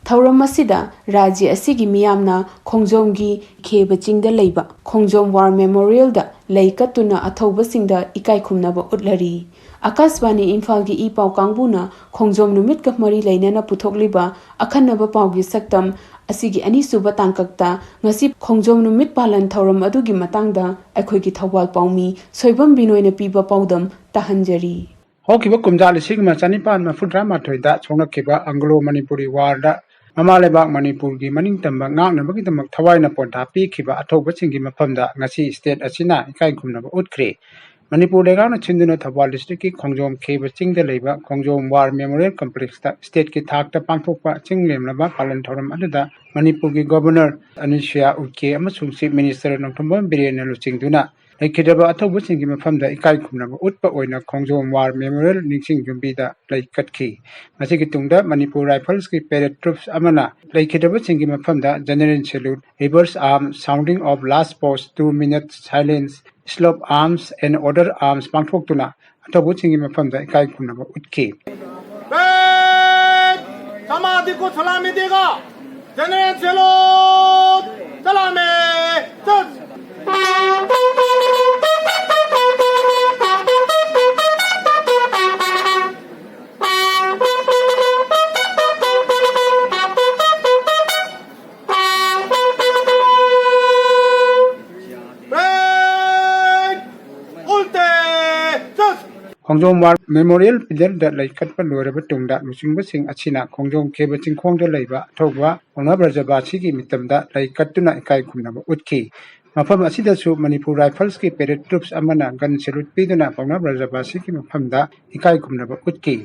ꯊꯧꯔꯝ ꯑꯁꯤꯗ ꯔꯥꯖ꯭ꯌ ꯑꯁꯤꯒꯤ ꯃꯤꯌꯥꯝꯅ ꯈꯣꯡꯖꯣꯝꯒꯤ ꯈꯦꯕ ꯆꯤꯡꯗ ꯂꯩꯕ ꯈꯣꯡꯖꯣꯝ ꯋꯥꯔ ꯃꯦꯃꯣꯔꯤꯌꯦꯜꯗ ꯂꯩ ꯀꯠꯇꯨꯅ ꯑꯊꯧꯕꯁꯤꯡꯗ ꯏꯀꯥꯏ ꯈꯨꯝꯅꯕ ꯎꯠꯂꯔꯤ꯫ ꯑꯀꯥꯁꯕꯥꯅꯤ ꯏꯝꯐꯥꯜꯒꯤ ꯏ ꯄꯥꯎ ꯀꯥꯡꯕꯨꯅ ꯈꯣꯡꯖꯣꯝ ꯅꯨꯃꯤꯠꯀ ꯃꯔꯤ ꯂꯩꯅꯅ ꯄꯨꯊꯣꯛꯂꯤꯕ ꯑꯈꯟꯅꯕ ꯄꯥꯎꯒꯤ ꯁꯛꯇꯝ ꯑꯁꯤꯒꯤ ꯑꯅꯤꯁꯨꯕ ꯇꯥꯡꯀꯛꯇ ꯉꯁꯤ ꯈꯣꯡꯖꯣꯝ ꯅꯨꯃꯤꯠ ꯄꯥꯂꯟ ꯊꯧꯔꯝ ꯑꯗꯨꯒꯤ ꯃꯇꯥꯡꯗ ꯑꯩꯈꯣꯏꯒꯤ ꯊꯧꯕꯥꯜ ꯄꯥꯎꯃꯤ ꯁꯣꯏꯕꯝ ꯕꯤꯅꯣꯏꯅ ꯄꯤꯕ ꯄꯥꯎꯗꯝ ꯇꯥꯍꯟꯖꯔꯤ꯫ ꯍꯧꯈꯤꯕ ꯀꯨꯝꯖꯥ ꯂꯤꯁꯤꯡ ꯑꯃ ꯆꯅꯤꯄꯥꯟ ꯃꯔꯤꯐꯨ ꯇꯔꯥꯃꯥꯊꯣꯏꯗ ꯁꯣꯛꯅꯈꯤꯕ ꯑꯪꯒ꯭ꯂꯣ ꯃꯅꯤꯄꯨꯔꯤ ꯋꯥꯔꯗ ꯃꯃꯥ ꯂꯩꯕꯥꯛ ꯃꯅꯤꯄꯨꯔꯒꯤ ꯃꯅꯤꯡꯇꯝꯕ ꯉꯥꯛꯅꯕꯒꯤꯗꯃꯛ ꯊꯋꯥꯏꯅ ꯄꯣꯟꯊꯥ ꯄꯤꯈꯤꯕ ꯑꯊꯧꯕꯁꯤꯡꯒꯤ ꯃꯐꯝꯗ ꯉꯁꯤ state ꯑꯁꯤꯅ ꯏꯀꯥꯏ ꯈꯨꯝꯅꯕ ꯎꯠꯈ꯭ꯔꯦ꯫ ꯃꯅꯤꯄꯨꯔ ꯂꯩꯉꯥꯛꯅ ꯁꯤꯟꯗꯨꯅ ꯊꯧꯕꯥꯜ districtꯀꯤ ꯈꯣꯡꯖꯣꯝ ꯈꯦꯕ ꯆꯤꯡꯗ ꯂꯩꯕ ꯈꯣꯡꯖꯣꯝ War Memorial Complexꯇ stateꯀꯤ ꯊꯥꯛꯇ ꯄꯥꯡꯊꯣꯛꯄ ꯆꯤꯡ ꯂꯦꯝꯂꯕ ꯄꯥꯂꯟ ꯊꯧꯔꯝ ꯑꯗꯨꯗ ꯃꯅꯤꯄꯨꯔꯒꯤ Governor ꯑꯅꯨꯁꯨꯏꯌꯥ ꯎꯏꯀꯦ ꯑꯃꯁꯨꯡ Chief Minister ꯅꯣꯡꯊꯣꯝꯕꯝ ꯕꯤꯔꯦꯟꯅ ꯂꯨꯆꯤꯡꯗꯨꯅ ꯂꯩꯈꯤꯗ꯭ꯔꯕ ꯑꯊꯧꯕꯁꯤꯡꯒꯤ ꯃꯐꯝꯗ ꯏꯀꯥꯏ ꯈꯨꯝꯅꯕ ꯎꯠꯄ ꯑꯣꯏꯅ ꯈꯣꯡꯖꯣꯝ War Memorial ꯅꯤꯡꯁꯤꯡ ꯌꯨꯝꯕꯤꯗ ꯂꯩ ꯀꯠꯈꯤ꯫ ꯃꯁꯤꯒꯤ ꯇꯨꯡꯗ ꯃꯅꯤꯄꯨꯔ Riflesꯀꯤ parade troops ꯑꯃꯅ ꯂꯩꯈꯤꯗ꯭ꯔꯕꯁꯤꯡꯒꯤ ꯃꯐꯝꯗ general salute, reverse arm, sounding of last post, two minute silence, slope arms and order arms ꯄꯥꯡꯊꯣꯛꯇꯨꯅ ꯑꯊꯧꯕꯁꯤꯡꯒꯤ ꯃꯐꯝꯗ ꯏꯀꯥꯏ ꯈꯨꯝꯅꯕ ꯎꯠꯈꯤ꯫ परेड समाधि को सलामी देगा। जनरल सैल्यूट, सलामी, चुस्त। परेड उल्टे चुस्त। ꯈꯣꯡꯖꯣꯝ War Memorial pillarꯗ ꯂꯩ ꯀꯠꯄ ꯂꯣꯏꯔꯕ ꯇꯨꯡꯗ ꯂꯨꯆꯤꯡꯕꯁꯤꯡ ꯑꯁꯤꯅ ꯈꯣꯡꯖꯣꯝ ꯈꯦꯕ ꯆꯤꯡꯈꯣꯡꯗ ꯂꯩꯕ ꯑꯊꯧꯕ ꯄꯥꯎꯅꯥ ꯕ꯭ꯔꯖꯕꯥꯁꯤꯒꯤ ꯃꯤꯇꯝꯗ ꯂꯩ ꯀꯠꯇꯨꯅ ꯏꯀꯥꯏ ꯈꯨꯝꯅꯕ ꯎꯠꯈꯤ꯫ ꯃꯐꯝ ꯑꯁꯤꯗꯁꯨ ꯃꯅꯤꯄꯨꯔ Riflesꯀꯤ parade troops ꯑꯃꯅ gun salute ꯄꯤꯗꯨꯅ ꯄꯥꯎꯅꯥ ꯕ꯭ꯔꯖꯕꯥꯁꯤꯒꯤ ꯃꯐꯝꯗ ꯏꯀꯥꯏ ꯈꯨꯝꯅꯕ ꯎꯠꯈꯤ꯫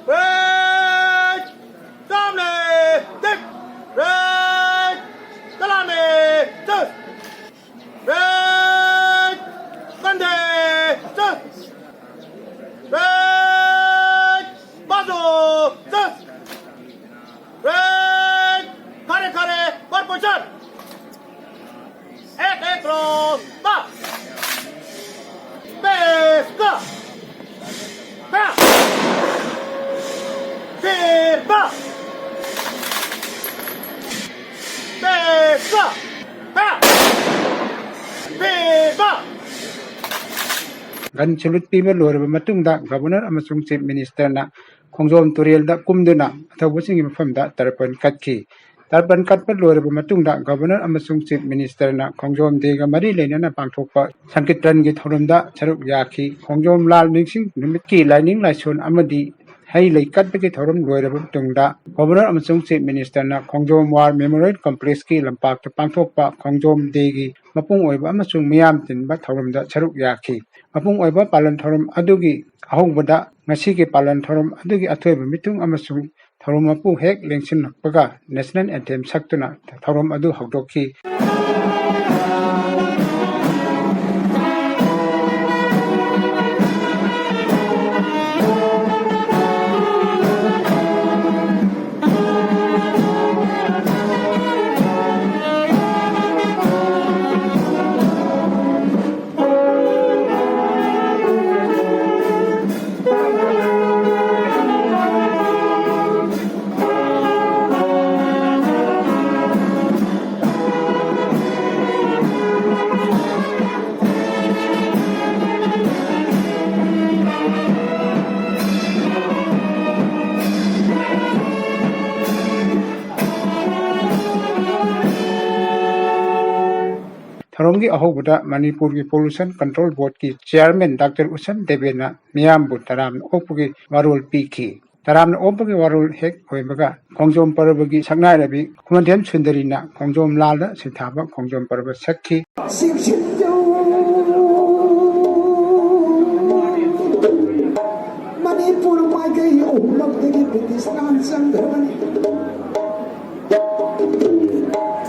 रेड, सामने, देख। रेड, सलामी, चुस्त। रेड, कंधे, चुस्त। रेड, बाजू, चुस्त। रेड, खड़े खड़े, पर पोजीशन। एक एक रो, बा। पेश का। बा। फिर बा। ꯒꯟ ꯁꯦꯂꯨꯠ ꯄꯤꯕ ꯂꯣꯏꯔꯕ ꯃꯇꯨꯡꯗ ꯒꯕꯔꯅꯔ ꯑꯃꯁꯨꯡ ꯆꯤꯐ ꯃꯤꯅꯤꯁꯇꯔꯅ ꯈꯣꯡꯖꯣꯝ ꯇꯨꯔꯦꯜꯗ ꯀꯨꯝꯗꯨꯅ ꯑꯊꯧꯕꯁꯤꯡꯒꯤ ꯃꯐꯝꯗ ꯇꯔꯄꯟ ꯀꯠꯈꯤ꯫ ꯇꯔꯄꯟ ꯀꯠꯄ ꯂꯣꯏꯔꯕ ꯃꯇꯨꯡꯗ ꯒꯕꯔꯅꯔ ꯑꯃꯁꯨꯡ ꯆꯤꯐ ꯃꯤꯅꯤꯁꯇꯔꯅ ꯈꯣꯡꯖꯣꯝ ꯗꯦꯒ ꯃꯔꯤ ꯂꯩꯅꯅ ꯄꯥꯡꯊꯣꯛꯄ ꯁꯪꯀꯤꯔꯇꯟꯒꯤ ꯊꯧꯔꯝꯗ ꯁꯔꯨꯛ ꯌꯥꯈꯤ꯫ ꯈꯣꯡꯖꯣꯝ ꯂꯥꯜ ꯅꯤꯡꯁꯤꯡ ꯅꯨꯃꯤꯠꯀꯤ ꯂꯥꯏꯅꯤꯡ ꯂꯥꯏꯁꯣꯟ ꯑꯃꯗꯤ ꯍꯩ ꯂꯩ ꯀꯠꯄꯒꯤ ꯊꯧꯔꯝ ꯂꯣꯏꯔꯕ ꯃꯇꯨꯡꯗ ꯒꯕꯔꯅꯔ ꯑꯃꯁꯨꯡ ꯆꯤꯐ ꯃꯤꯅꯤꯁꯇꯔꯅ ꯈꯣꯡꯖꯣꯝ ꯋꯥꯔ ꯃꯦꯃꯣꯔꯤꯌꯦꯜ ꯀꯝꯄ꯭ꯂꯦꯛꯁꯀꯤ ꯂꯝꯄꯥꯛꯇ ꯄꯥꯡꯊꯣꯛꯄ ꯈꯣꯡꯖꯣꯝ ꯗꯦꯒꯤ ꯃꯄꯨꯡ ꯑꯣꯏꯕ ꯑꯃꯁꯨꯡ ꯃꯤꯌꯥꯝ ꯇꯤꯟꯕ ꯊꯧꯔꯝꯗ ꯁꯔꯨꯛ ꯌꯥꯈꯤ꯫ ꯃꯄꯨꯡ ꯑꯣꯏꯕ ꯄꯥꯂꯟ ꯊꯧꯔꯝ ꯑꯗꯨꯒꯤ ꯑꯍꯧꯕꯗ ꯉꯁꯤꯒꯤ ꯄꯥꯂꯟ ꯊꯧꯔꯝ ꯑꯗꯨꯒꯤ ꯑꯊꯣꯏꯕ ꯃꯤꯊꯨꯡ ꯑꯃꯁꯨꯡ ꯊꯧꯔꯝ ꯃꯄꯨ ꯍꯦꯛ ꯂꯦꯡꯁꯤꯜꯂꯛꯄꯒ ꯅꯦꯁꯅꯦꯜ ꯑꯦꯟꯊꯦꯝ ꯁꯛꯇꯨꯅ ꯊꯧꯔꯝ ꯑꯗꯨ ꯍꯧꯗꯣꯛꯈꯤ꯫ ꯊꯧꯔꯝꯒꯤ ꯑꯍꯧꯕꯗ ꯃꯅꯤꯄꯨꯔꯒꯤ ꯄꯣꯂꯨꯁꯟ ꯀꯟꯇ꯭ꯔꯣꯜ ꯕꯣꯔꯗꯀꯤ ꯆꯤꯌꯥꯔꯃꯦꯟ ꯗꯥꯛꯇꯔ ꯎꯁꯟ ꯗꯦꯕꯦꯅ ꯃꯤꯌꯥꯝꯕꯨ ꯇꯔꯥꯝꯅ ꯑꯣꯛꯄꯒꯤ ꯋꯥꯔꯣꯜ ꯄꯤꯈꯤ꯫ ꯇꯔꯥꯝꯅ ꯑꯣꯛꯄꯒꯤ ꯋꯥꯔꯣꯜ ꯍꯦꯛ ꯂꯣꯏꯕꯒ ꯈꯣꯡꯖꯣꯝ ꯄꯔꯕꯒꯤ ꯁꯛꯅꯥꯏꯔꯕꯤ ꯈꯨꯃꯟꯊꯦꯝ ꯁꯨꯟꯗꯔꯤꯅ ꯈꯣꯡꯖꯣꯝ ꯂꯥꯜꯗ ꯁꯩꯊꯥꯕ ꯈꯣꯡꯖꯣꯝ ꯄꯔꯕ ꯁꯛꯈꯤ꯫ ꯆꯦꯛꯁꯤꯟꯖꯧ꯫ ꯃꯅꯤꯄꯨꯔ ꯃꯥꯏꯀꯩ ꯑꯍꯨꯝꯂꯛꯇꯒꯤ ꯕ꯭ꯔꯤꯇꯤꯁ ꯂꯥꯟ ꯆꯪꯈ꯭ꯔꯕꯅꯤ꯫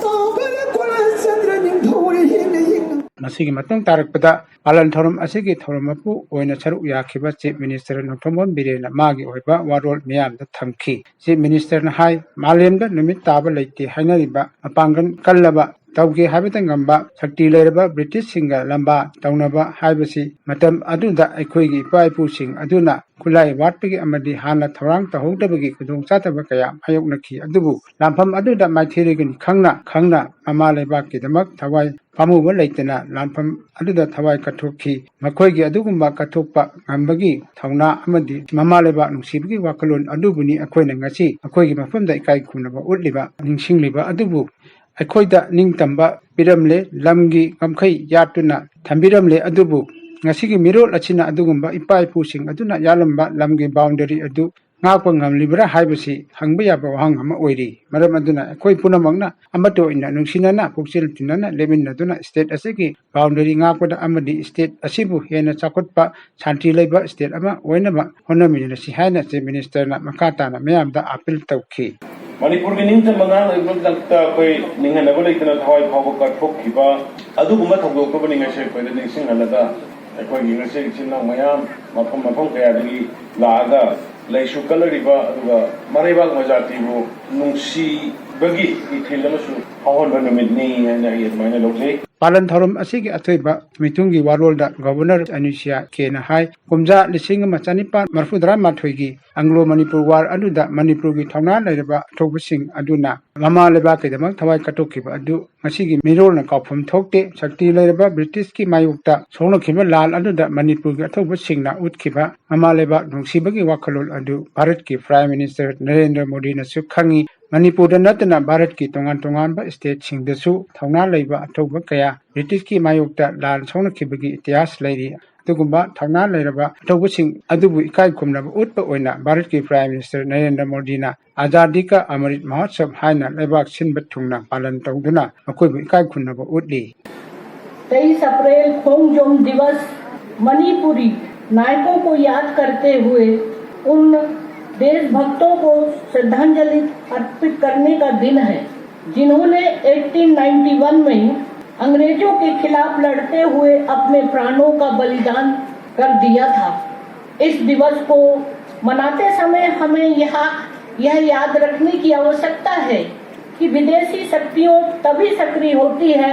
ꯇꯥꯕꯅ ꯀꯣꯂꯥꯆꯟꯗ꯭ꯔ ꯅꯤꯡꯊꯧꯔꯦ ꯍꯦꯟꯅ ꯌꯦꯡꯅ꯫ ꯃꯁꯤꯒꯤ ꯃꯇꯨꯡ ꯇꯥꯔꯛꯄꯗ ꯄꯥꯂꯟ ꯊꯧꯔꯝ ꯑꯁꯤꯒꯤ ꯊꯧꯔꯝ ꯃꯄꯨ ꯑꯣꯏꯅ ꯁꯔꯨꯛ ꯌꯥꯈꯤꯕ ꯆꯤꯐ ꯃꯤꯅꯤꯁꯇꯔ ꯅꯣꯡꯊꯣꯝꯕꯝ ꯕꯤꯔꯦꯟꯅ ꯃꯥꯒꯤ ꯑꯣꯏꯕ ꯋꯥꯔꯣꯜ ꯃꯤꯌꯥꯝꯗ ꯊꯝꯈꯤ꯫ ꯆꯤꯐ ꯃꯤꯅꯤꯁꯇꯔꯅ ꯍꯥꯏ, ꯃꯥꯂꯦꯝꯗ ꯅꯨꯃꯤꯠ ꯇꯥꯕ ꯂꯩꯇꯦ ꯍꯥꯏꯅꯔꯤꯕ ꯃꯄꯥꯡꯒꯜ ꯀꯜꯂꯕ ꯇꯧꯒꯦ ꯍꯥꯏꯕꯇ ꯉꯝꯕ ꯁꯛꯇꯤ ꯂꯩꯔꯕ ꯕ꯭ꯔꯤꯇꯤꯁꯁꯤꯡꯒ ꯂꯝꯕꯥ ꯇꯧꯅꯕ ꯍꯥꯏꯕꯁꯤ ꯃꯇꯝ ꯑꯗꯨꯗ ꯑꯩꯈꯣꯏꯒꯤ ꯏꯄꯥ ꯏꯄꯨꯁꯤꯡ ꯑꯗꯨꯅ ꯈꯨꯠꯂꯥꯏ ꯋꯥꯠꯄꯒꯤ ꯑꯃꯗꯤ ꯍꯥꯟꯅ ꯊꯧꯔꯥꯡ ꯇꯧꯍꯧꯗꯕꯒꯤ ꯈꯨꯗꯣꯡꯆꯥꯗꯕ ꯀꯌꯥ ꯃꯥꯌꯣꯛꯅꯈꯤ꯫ ꯑꯗꯨꯕꯨ ꯂꯥꯟꯐꯝ ꯑꯗꯨꯗ ꯃꯥꯏꯊꯤꯔꯒꯅꯤ ꯈꯪꯅ ꯈꯪꯅ ꯃꯃꯥ ꯂꯩꯕꯥꯛꯀꯤꯗꯃꯛ ꯊꯋꯥꯏ ꯄꯥꯝꯃꯨꯕ ꯂꯩꯇꯅ ꯂꯥꯟꯐꯝ ꯑꯗꯨꯗ ꯊꯋꯥꯏ ꯀꯠꯊꯣꯛꯈꯤ꯫ ꯃꯈꯣꯏꯒꯤ ꯑꯗꯨꯒꯨꯝꯕ ꯀꯠꯊꯣꯛꯄ ꯉꯝꯕꯒꯤ ꯊꯧꯅꯥ ꯑꯃꯗꯤ ꯃꯃꯥ ꯂꯩꯕꯥꯛ ꯅꯨꯡꯁꯤꯕꯒꯤ ꯋꯥꯈꯜꯂꯣꯟ ꯑꯗꯨꯕꯨꯅꯤ ꯑꯩꯈꯣꯏꯅ ꯉꯁꯤ ꯑꯩꯈꯣꯏꯒꯤ ꯃꯐꯝꯗ ꯏꯀꯥꯏ ꯈꯨꯝꯅꯕ ꯎꯠꯂꯤꯕ, ꯅꯤꯡꯁꯤꯡꯂꯤꯕ꯫ ꯑꯗꯨꯕꯨ ꯑꯩꯈꯣꯏꯗ ꯅꯤꯡꯇꯝꯕ ꯄꯤꯔꯝꯂꯦ, ꯂꯝꯒꯤ ꯉꯝꯈꯩ ꯌꯥꯠꯇꯨꯅ ꯊꯝꯕꯤꯔꯝꯂꯦ꯫ ꯑꯗꯨꯕꯨ ꯉꯁꯤꯒꯤ ꯃꯤꯔꯣꯜ ꯑꯁꯤꯅ ꯑꯗꯨꯒꯨꯝꯕ ꯏꯄꯥ ꯏꯄꯨꯁꯤꯡ ꯑꯗꯨꯅ ꯌꯥꯜꯂꯝꯕ ꯂꯝꯒꯤ ꯕꯥꯎꯟꯗꯔꯤ ꯑꯗꯨ ꯉꯥꯛꯄ ꯉꯝꯂꯤꯕ꯭ꯔꯥ ꯍꯥꯏꯕꯁꯤ ꯍꯪꯕ ꯌꯥꯕ ꯋꯥꯍꯪ ꯑꯃ ꯑꯣꯏꯔꯤ꯫ ꯃꯔꯝ ꯑꯗꯨꯅ ꯑꯩꯈꯣꯏ ꯄꯨꯝꯅꯃꯛꯅ ꯑꯃꯠꯇ ꯑꯣꯏꯅ ꯅꯨꯡꯁꯤꯅꯅ ꯄꯨꯛꯆꯦꯜ ꯇꯤꯟꯅꯅ ꯂꯦꯞꯃꯤꯟꯅꯗꯨꯅ ꯁ꯭ꯇꯦꯠ ꯑꯁꯤꯒꯤ ꯕꯥꯎꯟꯗꯔꯤ ꯉꯥꯛꯄꯗ ꯑꯃꯗꯤ ꯁ꯭ꯇꯦꯠ ꯑꯁꯤꯕꯨ ꯍꯦꯟꯅ ꯆꯥꯎꯈꯠꯄ, ꯁꯥꯟꯇꯤ ꯂꯩꯕ ꯁ꯭ꯇꯦꯠ ꯑꯃ ꯑꯣꯏꯅꯕ ꯍꯣꯠꯅꯃꯤꯟꯅꯔꯁꯤ ꯍꯥꯏꯅ ꯆꯤꯐ ꯃꯤꯅꯤꯁꯇꯔꯅ ꯃꯈꯥ ꯇꯥꯅ ꯃꯤꯌꯥꯝꯗ ꯑꯄꯤꯜ ꯇꯧꯈꯤ꯫ ꯃꯅꯤꯄꯨꯔꯒꯤ ꯅꯤꯡꯇꯝꯕ ꯉꯥꯛꯅꯕꯒꯤꯗꯃꯛꯇ ꯑꯩꯈꯣꯏ ꯅꯤꯡꯍꯟꯅꯕ ꯂꯩꯇꯅ ꯊꯋꯥꯏ ꯐꯥꯎꯕ ꯀꯠꯊꯣꯛꯈꯤꯕ ꯑꯗꯨꯒꯨꯝꯕ ꯊꯧꯗꯣꯛꯇꯨꯕꯨꯅꯤ ꯉꯁꯤ ꯑꯩꯈꯣꯏꯗ ꯅꯤꯡꯁꯤꯡꯍꯜꯂꯒ ꯑꯩꯈꯣꯏꯒꯤ ꯉꯁꯤ ꯏꯆꯤꯟ ꯏꯅꯥꯎ ꯃꯌꯥꯝ ꯃꯐꯝ ꯃꯐꯝ ꯀꯌꯥꯗꯒꯤ ꯂꯥꯛꯑꯒ ꯂꯩꯁꯨ ꯀꯠꯂꯔꯤꯕ ꯑꯗꯨꯒ ꯃꯔꯩꯕꯥꯛ ꯃꯖꯥꯇꯤꯕꯨ ꯅꯨꯡꯁꯤꯕꯒꯤ ꯏꯊꯤꯜ ꯑꯃꯁꯨ ꯐꯥꯎꯍꯟꯕ ꯅꯨꯃꯤꯠꯅꯤ ꯍꯥꯏꯅ ꯑꯩ ꯑꯗꯨꯃꯥꯏꯅ ꯂꯧꯖꯩ꯫ ꯄꯥꯂꯟ ꯊꯧꯔꯝ ꯑꯁꯤꯒꯤ ꯑꯊꯣꯏꯕ ꯃꯤꯊꯨꯡꯒꯤ ꯋꯥꯔꯣꯜꯗ ꯒꯚꯔꯅꯔ ꯑꯅꯨꯁꯤꯌꯥ ꯀꯦꯅ ꯍꯥꯏ, ꯀꯨꯝꯖꯥ ꯂꯤꯁꯤꯡ ꯑꯃ ꯆꯅꯤꯄꯥꯟ ꯃꯔꯤꯐꯨ ꯇꯔꯥꯃꯥꯊꯣꯏꯒꯤ ꯑꯪꯒ꯭ꯂꯣ ꯃꯅꯤꯄꯨꯔ ꯋꯥꯔ ꯑꯗꯨꯗ ꯃꯅꯤꯄꯨꯔꯒꯤ ꯊꯧꯅꯥ ꯂꯩꯔꯕ ꯑꯊꯧꯕꯁꯤꯡ ꯑꯗꯨꯅ ꯃꯃꯥ ꯂꯩꯕꯥꯛꯀꯤꯗꯃꯛ ꯊꯋꯥꯏ ꯀꯠꯊꯣꯛꯈꯤꯕ ꯑꯗꯨ ꯉꯁꯤꯒꯤ ꯃꯤꯔꯣꯜꯅ ꯀꯥꯎꯐꯝ ꯊꯣꯛꯇꯦ꯫ ꯁꯛꯇꯤ ꯂꯩꯔꯕ ꯕ꯭ꯔꯤꯇꯤꯁꯀꯤ ꯃꯥꯌꯣꯛꯇ ꯁꯣꯛꯅꯈꯤꯕ ꯂꯥꯟ ꯑꯗꯨꯗ ꯃꯅꯤꯄꯨꯔꯒꯤ ꯑꯊꯧꯕꯁꯤꯡꯅ ꯎꯠꯈꯤꯕ ꯃꯃꯥ ꯂꯩꯕꯥꯛ ꯅꯨꯡꯁꯤꯕꯒꯤ ꯋꯥꯈꯜꯂꯣꯟ ꯑꯗꯨ ꯚꯥꯔꯠꯀꯤ ꯄ꯭ꯔꯥꯏꯝ ꯃꯤꯅꯤꯁꯇꯔ ꯅꯔꯦꯟꯗ꯭ꯔ ꯃꯣꯗꯤꯅꯁꯨ ꯈꯪꯏ꯫ ꯃꯅꯤꯄꯨꯔꯗ ꯅꯠꯇꯅ ꯚꯥꯔꯠꯀꯤ ꯇꯣꯉꯥꯟ ꯇꯣꯉꯥꯟꯕ ꯁ꯭ꯇꯦꯠꯁꯤꯡꯗꯁꯨ ꯊꯧꯅꯥ ꯂꯩꯕ ꯑꯊꯧꯕ ꯀꯌꯥ ꯕ꯭ꯔꯤꯇꯤꯁꯀꯤ ꯃꯥꯌꯣꯛꯇ ꯂꯥꯟ ꯁꯣꯛꯅꯈꯤꯕꯒꯤ ꯏꯇꯤꯍꯥꯁ ꯂꯩꯔꯤ꯫ ꯑꯗꯨꯒꯨꯝꯕ ꯊꯧꯅꯥ ꯂꯩꯔꯕ ꯑꯊꯧꯕꯁꯤꯡ ꯑꯗꯨꯕꯨ ꯏꯀꯥꯏ ꯈꯨꯝꯅꯕ ꯎꯠꯄ ꯑꯣꯏꯅ ꯚꯥꯔꯠꯀꯤ ꯄ꯭ꯔꯥꯏꯝ ꯃꯤꯅꯤꯁꯇꯔ ꯅꯔꯦꯟꯗ꯭ꯔ ꯃꯣꯗꯤꯅ ꯑꯖꯥꯗꯤ ꯀꯥ ꯑꯃꯔꯤꯠ ꯃꯍꯣꯠꯁꯕ ꯍꯥꯏꯅ ꯂꯩꯕꯥꯛ ꯁꯤꯟꯕ ꯊꯨꯡꯅ ꯄꯥꯂꯟ ꯇꯧꯗꯨꯅ ꯃꯈꯣꯏꯕꯨ ꯏꯀꯥꯏ ꯈꯨꯝꯅꯕ ꯎꯠꯂꯤ꯫ तेईस अप्रैल खोंगजोम दिवस मणिपुरी नायकों को याद करते हुए उन देशभक्तों को श्रद्धांजलि अर्पित करने का दिन है, जिन्होंने अठारह सौ इक्यानवे में अंग्रेजों के खिलाफ लड़ते हुए अपने प्राणों का बलिदान कर दिया था। इस दिवस को मनाते समय हमें यह यह याद रखने की आवश्यकता है कि विदेशी शक्तियों तभी सक्रिय होती है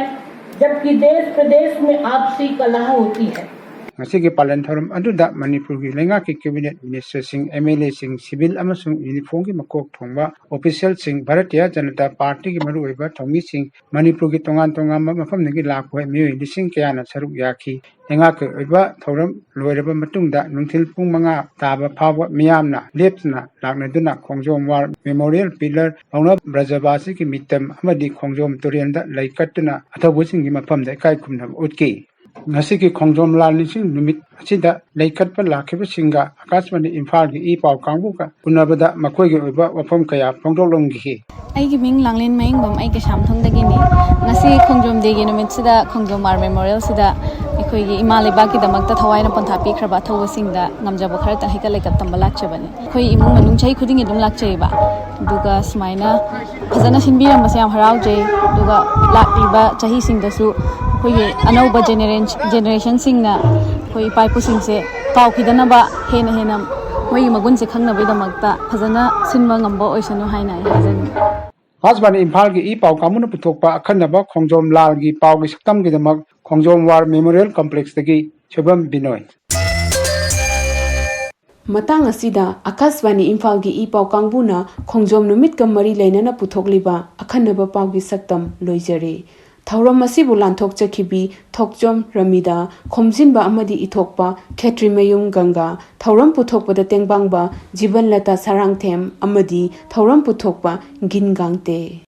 जबकि देश प्रदेश में आपसी कलह होती है। ꯉꯁꯤꯒꯤ ꯄꯥꯂꯟ ꯊꯧꯔꯝ ꯑꯗꯨꯗ ꯃꯅꯤꯄꯨꯔꯒꯤ ꯂꯩꯉꯥꯛꯀꯤ ꯀꯦꯕꯤꯅꯦꯠ ꯃꯤꯅꯤꯁꯇꯔꯁꯤꯡ, ꯑꯦꯝ ꯑꯦꯜ ꯑꯦꯁꯤꯡ, ꯁꯤꯚꯤꯜ ꯑꯃꯁꯨꯡ ꯌꯨꯅꯤꯐꯣꯔꯝꯒꯤ ꯃꯀꯣꯛ ꯊꯣꯡꯕ ꯑꯣꯐꯤꯁꯤꯌꯦꯜꯁꯤꯡ, ꯚꯥꯔꯇꯤꯌꯥ ꯖꯅꯇꯥ ꯄꯥꯔꯇꯤꯒꯤ ꯃꯔꯨꯑꯣꯏꯕ ꯊꯧꯃꯤꯁꯤꯡ, ꯃꯅꯤꯄꯨꯔꯒꯤ ꯇꯣꯉꯥꯟ ꯇꯣꯉꯥꯟꯕ ꯃꯐꯝꯗꯒꯤ ꯂꯥꯛꯄ ꯃꯤꯑꯣꯏ ꯂꯤꯁꯤꯡ ꯀꯌꯥꯅ ꯁꯔꯨꯛ ꯌꯥꯈꯤ꯫ ꯂꯩꯉꯥꯛꯀꯤ ꯑꯣꯏꯕ ꯊꯧꯔꯝ ꯂꯣꯏꯔꯕ ꯃꯇꯨꯡꯗ ꯅꯨꯡꯊꯤꯜ ꯄꯨꯡ ꯃꯉꯥ ꯇꯥꯕ ꯐꯥꯎꯕ ꯃꯤꯌꯥꯝꯅ ꯂꯦꯞꯇꯅ ꯂꯥꯛꯅꯗꯨꯅ ꯈꯣꯡꯖꯣꯝ ꯋꯥꯔ ꯃꯦꯃꯣꯔꯤꯌꯦꯜ ꯄꯤꯂꯔ ꯐꯥꯎꯅ ꯕ꯭ꯔꯖꯕꯥꯁꯤꯒꯤ ꯃꯤꯇꯝ ꯑꯃꯗꯤ ꯈꯣꯡꯖꯣꯝ ꯇꯨꯔꯦꯜꯗ ꯂꯩ ꯀꯠꯇꯨꯅ ꯑꯊꯧꯕꯁꯤꯡꯒꯤ ꯃꯐꯝꯗ ꯏꯀꯥꯏ ꯈꯨꯝꯅꯕ ꯎꯠꯈꯤ꯫ ꯉꯁꯤꯒꯤ ꯈꯣꯡꯖꯣꯝ ꯂꯥꯜ ꯅꯤꯡꯁꯤꯡ ꯅꯨꯃꯤꯠ ꯑꯁꯤꯗ ꯂꯩꯈꯠꯄ ꯂꯥꯛꯈꯤꯕꯁꯤꯡꯒ ꯑꯀꯥꯁꯕꯥꯅꯤ ꯏꯝꯐꯥꯜꯒꯤ ꯏ ꯄꯥꯎ ꯀꯥꯡꯕꯨꯒ ꯎꯅꯕꯗ ꯃꯈꯣꯏꯒꯤ ꯑꯣꯏꯕ ꯋꯥꯐꯝ ꯀꯌꯥ ꯐꯣꯡꯗꯣꯛꯂꯝꯈꯤ꯫ ꯑꯩꯒꯤ ꯃꯤꯡ ꯂꯥꯡꯂꯦꯟ ꯃꯌꯦꯡꯕꯝ, ꯑꯩ ꯀꯩꯁꯥꯝꯊꯣꯡꯗꯒꯤꯅꯤ꯫ ꯉꯁꯤ ꯈꯣꯡꯖꯣꯝ ꯗꯦꯒꯤ ꯅꯨꯃꯤꯠꯁꯤꯗ ꯈꯣꯡꯖꯣꯝ ꯋꯥꯔ ꯃꯦꯃꯣꯔꯤꯌꯦꯜꯁꯤꯗ ꯑꯩꯈꯣꯏꯒꯤ ꯏꯃꯥ ꯂꯩꯕꯥꯛꯀꯤꯗꯃꯛꯇ ꯊꯋꯥꯏꯅ ꯄꯣꯟꯊꯥ ꯄꯤꯈ꯭ꯔꯕ ꯑꯊꯧꯕꯁꯤꯡꯗ ꯉꯝꯖꯕ ꯈꯔꯇꯪ ꯍꯩꯀꯠ ꯂꯩꯀꯠ ꯇꯝꯕ ꯂꯥꯛꯆꯕꯅꯤ꯫ ꯑꯩꯈꯣꯏ ꯏꯃꯨꯡ ꯃꯅꯨꯡ ꯆꯍꯤ ꯈꯨꯗꯤꯡꯒꯤ ꯑꯗꯨꯝ ꯂꯥꯛꯆꯩꯕ, ꯑꯗꯨꯒ ꯁꯨꯃꯥꯏꯅ ꯐꯖꯅ ꯁꯤꯟꯕꯤꯔꯝꯕꯁꯦ ꯌꯥꯝ ꯍꯔꯥꯎꯖꯩ꯫ ꯑꯗꯨꯒ ꯂꯥꯛꯂꯤꯕ ꯆꯍꯤꯁꯤꯡꯗꯁꯨ ꯑꯩꯈꯣꯏꯒꯤ ꯑꯅꯧꯕ ꯖꯦꯅꯦꯔꯦꯁꯟꯁꯤꯡꯅ ꯑꯩꯈꯣꯏ ꯏꯄꯥ ꯏꯄꯨꯁꯤꯡꯁꯦ ꯀꯥꯎꯈꯤꯗꯅꯕ ꯍꯦꯟꯅ ꯍꯦꯟꯅ ꯃꯣꯏꯒꯤ ꯃꯒꯨꯟꯁꯦ ꯈꯪꯅꯕꯒꯤꯗꯃꯛꯇ ꯐꯖꯅ ꯁꯤꯟꯕ ꯉꯝꯕ ꯑꯣꯏꯁꯅꯨ ꯍꯥꯏꯅ ꯑꯩ ꯍꯥꯏꯖꯅꯤꯡꯉꯤ꯫ ꯑꯀꯥꯁꯕꯥꯅꯤ ꯏꯝꯐꯥꯜꯒꯤ ꯏ ꯄꯥꯎ ꯀꯥꯡꯕꯨꯅ ꯄꯨꯊꯣꯛꯄ ꯑꯈꯟꯅꯕ ꯈꯣꯡꯖꯣꯝ ꯂꯥꯜꯒꯤ ꯄꯥꯎꯒꯤ ꯁꯛꯇꯝꯒꯤꯗꯃꯛ ꯈꯣꯡꯖꯣꯝ ꯋꯥꯔ ꯃꯦꯃꯣꯔꯤꯌꯦꯜ ꯀꯝꯄ꯭ꯂꯦꯛꯁꯇꯒꯤ ꯁꯨꯚꯝ ꯕꯤꯅꯣꯏ꯫ ꯃꯇꯥꯡ ꯑꯁꯤꯗ ꯑꯀꯥꯁꯕꯥꯅꯤ ꯏꯝꯐꯥꯜꯒꯤ ꯏ ꯄꯥꯎ ꯀꯥꯡꯕꯨꯅ ꯈꯣꯡꯖꯣꯝ ꯅꯨꯃꯤꯠꯀ ꯃꯔꯤ ꯂꯩꯅꯅ ꯄꯨꯊꯣꯛꯂꯤꯕ ꯑꯈꯟꯅꯕ ꯄꯥꯎꯒꯤ ꯁꯛꯇꯝ ꯂꯣꯏꯖꯔꯦ꯫ ꯊꯧꯔꯝ ꯑꯁꯤꯕꯨ ꯂꯥꯟꯊꯣꯛꯆꯈꯤꯕꯤ ꯊꯣꯛꯆꯣꯝ ꯔꯃꯤꯗꯥ, ꯈꯣꯝꯖꯤꯟꯕ ꯑꯃꯗꯤ ꯏꯊꯣꯛꯄ ꯈꯦꯇ꯭ꯔꯤꯃꯌꯨꯝ ꯒꯪꯒꯥ, ꯊꯧꯔꯝ ꯄꯨꯊꯣꯛꯄꯗ ꯇꯦꯡꯕꯥꯡꯕ ꯖꯤꯕꯟꯂꯇꯥ ꯁꯔꯥꯡꯊꯦꯝ ꯑꯃꯗꯤ ꯊꯧꯔꯝ ꯄꯨꯊꯣꯛꯄ ꯒꯤꯟ ꯒꯥꯡꯇꯦ꯫